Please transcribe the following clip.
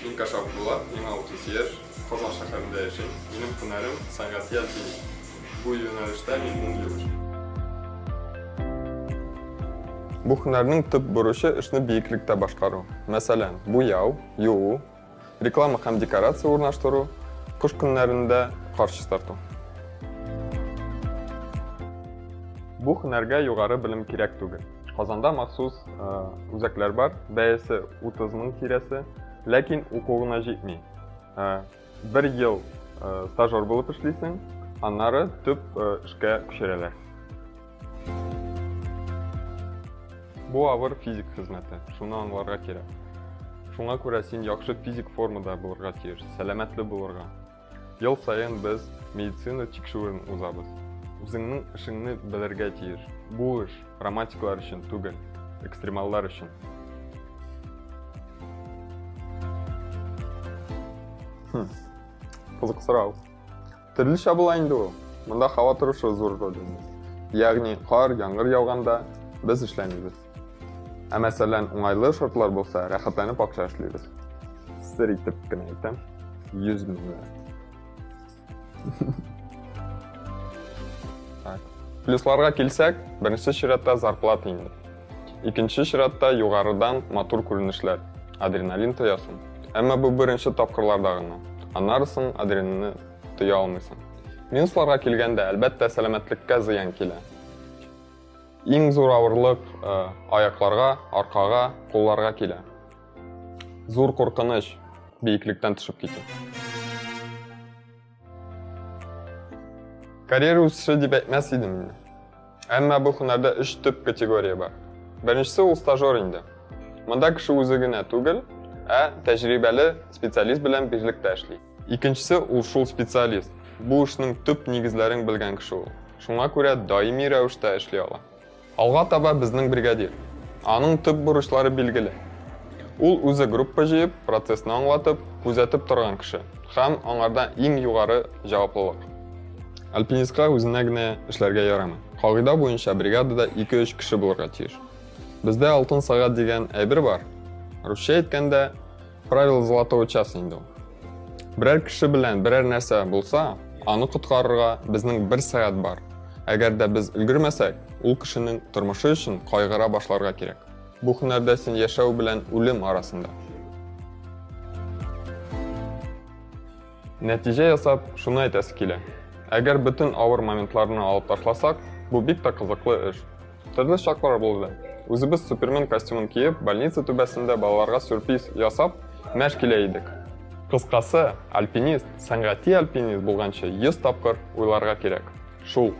Мин Кашап Булат, миңа 30 яшь, Казан шәһәрендә яшим. Минем һөнәрем сәнгати альпинист. Бу юнәлештә мин 10 ел эшлим. Бу һөнәрнең төп бурычы эшне биеклектә башкару. Мәсәлән, буяу, юу, реклама һәм декорация урнаштыру, кыш көннәрендә кар чистарту. Бу һөнәргә югары белем кирәк түгел. Казанда махсус үзәкләр бар, бәясе 30 мең тирәсе, ләкин уку гына җитми. Бер ел стажер булып эшлисең, аннары төп эшкә күчерәләр. Бу авыр физик хезмәте, шуны аңларга кирәк. Шуңа күрә син яхшы физик формада булырга тиеш, сәламәтле булырга. Ел саен без медицина тикшерүен узабыз. Үзеңнең эшеңне белергә тиеш. Бу эш романтиклар өчен түгел, экстремаллар өчен. Хм. Кызык сорау. Төрлечә була инде ул. Монда һава торышы зур роль уйный. Ягъни кар, яңгыр яуганда без эшләмибез. Ә мәсәлән, уңайлы шартлар булса, рәхәтләнеп акча эшлибез. Сер итеп кенә әйтәм, 100 меңләп. Так. Плюсларга килсәк, беренче чиратта зарплата инде. Икенче чиратта югарыдан матур күренешләр, адреналин тоясың. Әмма бу беренче тапкырларда гына. Аннары соң адреналинны тоя алмыйсың. Минусларга килгәндә, әлбәттә, сәламәтлеккә зыян килә. Иң зур авырлык э, аякларга, аркага, кулларга килә. Зур куркыныч биеклектән төшеп китү. Карьера үсеше дип әйтмәс идем инде. Әмма бу һөнәрдә өч төп категория бар. Беренчесе ул стажер инде. Монда кеше үзе генә түгел, ә тәҗрибәле специалист белән берлектә эшли. Икенчесе ул шул специалист. Бу эшнең төп нигезләрен белгән кеше ул. Шуңа күрә даими рәвештә эшли ала. Алга таба безнең бригадир. Аның төп бурычлары билгеле. Ул үзе группа җыеп, процессны аңлатып, күзәтеп торган кеше һәм аңарда иң югары җаваплылык. Альпинистка үзенә генә эшләргә ярамый. Кагыйдә буенча бригадада 2-3 кеше булырга тиеш. Бездә алтын сәгать дигән әйбер бар. Русча әйткәндә, Правило золотого часа инде ул. Берәр кеше белән берәр нәрсә булса, аны коткарырга безнең бер сәгать бар. Әгәр дә без өлгермәсәк, ул кешенең тормышы өчен кайгыра башларга кирәк. Бу һөнәрдә син яшәү белән үлем арасында. Нәтиҗә ясап, шуны әйтәсе килә. Әгәр бөтен авыр моментларны алып ташласак, бу бик тә кызыклы эш. Төрле чаклар булды. Үзебез Супермен костюмын киеп, больница түбәсендә балаларга сюрприз ясап, мәш килә идек. Кыскасы, альпинист, сәнгати альпинист булганчы 100 тапкыр уйларга кирәк. Шул.